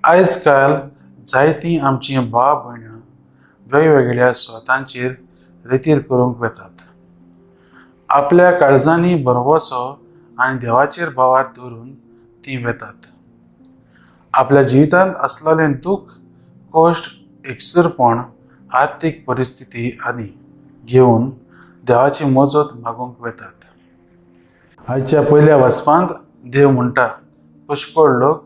आयज काल जायतीं आमचीं भाव भयणां वेगवेगळ्या स्वतांचेर रेतीर करूंक वेतात. आपल्या काळजांनी भरवंसो आनी देवाचेर भावार दवरून तीं वेतात. आपल्या जिवितांत आसलेलें दूख, कश्ट, एकसुरपण, आर्थीक परिस्थिती आदी घेवन देवाची मजत मागूंक वेतात. आयच्या पयल्या वाचपांत देव म्हणटा, पुष्कळ लोक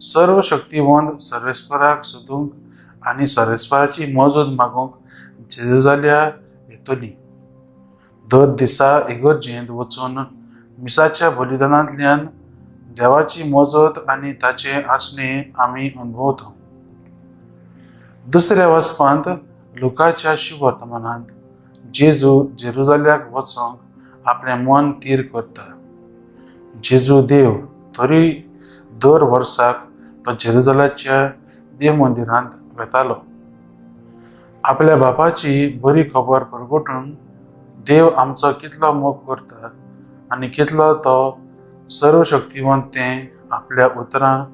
सर्व शक्तिवंत सर्वेस्पराक सोदूंक आनी सर्वेस्पराची मजत मागूंक जेरुजाल्या येतली. दर दिसा इगर्जेंत वचून मिसाच्या बलिदानांतल्यान देवाची मजत आनी ताचें आसणें आमी अनुभवता. दुसऱ्या वाचपांत लुकाच्या शुभवर्तमानांत जेजू जेरुजाल्याक वचोंक आपलें मन तीर करता. जेजू देव तरी दर वर्साक तो जेरुजाल्याच्या देव मंदिरांत वेतालो. आपल्या बापाची बरी खबर परगटून देव आमचो कितलो मोग करता आनी कितलो तो सर्वशक्तिवंत तें आपल्या उतरां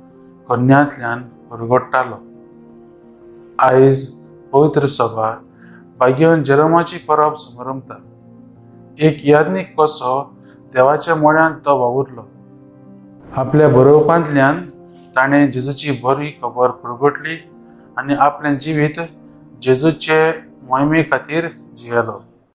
कन्यांतल्यान परगट्टालो. आयज पवित्र सभा भाग्यवंत जेरोमाची परब समरंभता. एक याज्ञीक कसो देवाच्या मोळ्यांत तो वावुरलो. आपल्या बरोवपांतल्यान ताणें जेजूची बरी खबर परगटली आनी आपलें जिवीत जेजूचे मोहिमे खातीर जियेलो.